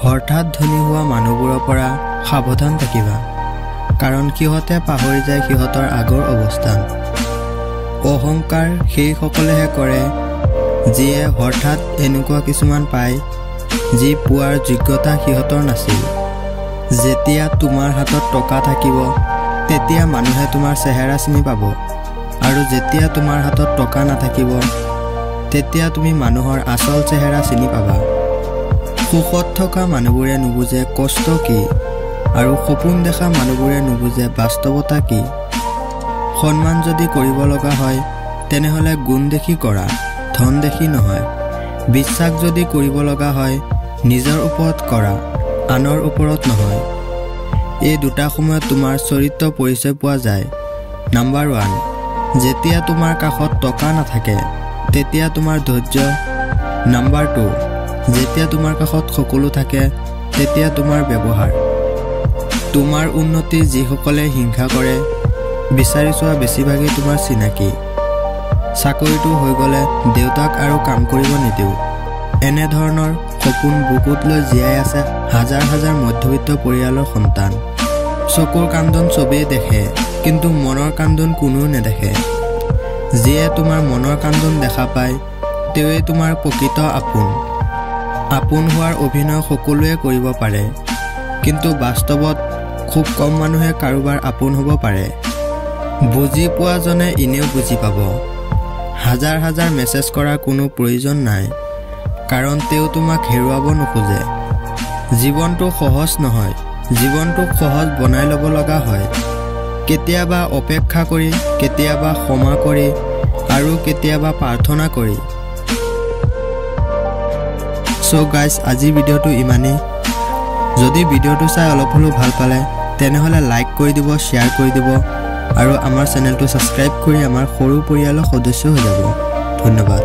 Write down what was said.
হঠাৎ ধনী হোৱা মানুহবোৰৰ পৰা সাৱধান থাকিবা, কাৰণ সিহঁতে পাহৰি যায় সিহঁতৰ আগৰ অৱস্থান। অহংকাৰ সেইসকলেহে কৰে যিয়ে হঠাৎ এনেকুৱা কিছুমান পায় যি পোৱাৰ যোগ্যতা সিহঁতৰ নাছিল। যেতিয়া তোমাৰ হাতত টকা থাকিব তেতিয়া মানুহে তোমাৰ চেহেৰা চিনি পাব, আৰু যেতিয়া তোমাৰ হাতত টকা নাথাকিব তেতিয়া তুমি মানুহৰ আচল চেহেৰা চিনি পাবা। সুখত থকা মানুহবোৰে নুবুজে কষ্ট কি, আৰু সপোন দেখা মানুহবোৰে নুবুজে বাস্তৱতা কি। সন্মান যদি কৰিব লগা হয় তেনেহ'লে গুণ দেখি কৰা, ধন দেখি নহয়। বিশ্বাস যদি কৰিব লগা হয় নিজৰ ওপৰত কৰা, আনৰ ওপৰত নহয়। এই দুটা সময়ত তোমাৰ চৰিত্ৰ পৰিচয় পোৱা যায়। নাম্বাৰ 1, যেতিয়া তোমাৰ কাষত টকা নাথাকে তেতিয়া তোমাৰ ধৈৰ্য। নাম্বাৰ 2, যেতিয়া তোমাৰ কাষত সকলো থাকে তেতিয়া তোমাৰ ব্যৱহাৰ। তোমাৰ উন্নতি যিসকলে হিংসা কৰে বিচাৰি চোৱা বেছিভাগেই তোমাৰ চিনাকি। চাকৰিটো হৈ গ'লে দেউতাক আৰু কাম কৰিব নিদিওঁ, এনেধৰণৰ সপোন বুকুত লৈ জীয়াই আছে হাজাৰ হাজাৰ মধ্যবিত্ত পৰিয়ালৰ সন্তান। চকুৰ কান্দোন চবেই দেখে, কিন্তু মনৰ কান্দোন কোনেও নেদেখে। যিয়ে তোমাৰ মনৰ কান্দোন দেখা পায় তেওঁৱেই তোমাৰ প্ৰকৃত আপোন। আপোন হোৱাৰ অভিনয় সকলোৱে কৰিব পাৰে, কিন্তু বাস্তৱত খুব কম মানুহে কাৰোবাৰ আপোন হ'ব পাৰে। বুজি পোৱাজনে এনেও বুজি পাব। হাজাৰ হাজাৰ মেছেজ কৰাৰ কোনো প্ৰয়োজন নাই, কাৰণ তেওঁ তোমাক হেৰুৱাব নোখোজে। জীৱনটো সহজ নহয়, জীৱনটোক সহজ বনাই ল'ব লগা হয়। কেতিয়াবা অপেক্ষা কৰি, কেতিয়াবা ক্ষমা কৰি, আৰু কেতিয়াবা প্ৰাৰ্থনা কৰি। চ' গাইজ, আজিৰ ভিডিঅ'টো ইমানেই। যদি ভিডিঅ'টো চাই অলপ হ'লেও ভাল পালে তেনেহ'লে লাইক কৰি দিব, শ্বেয়াৰ কৰি দিব, আৰু আমাৰ চেনেলটো ছাবস্ক্ৰাইব কৰি আমাৰ সৰু পৰিয়ালৰ সদস্য হৈ যাব। ধন্যবাদ।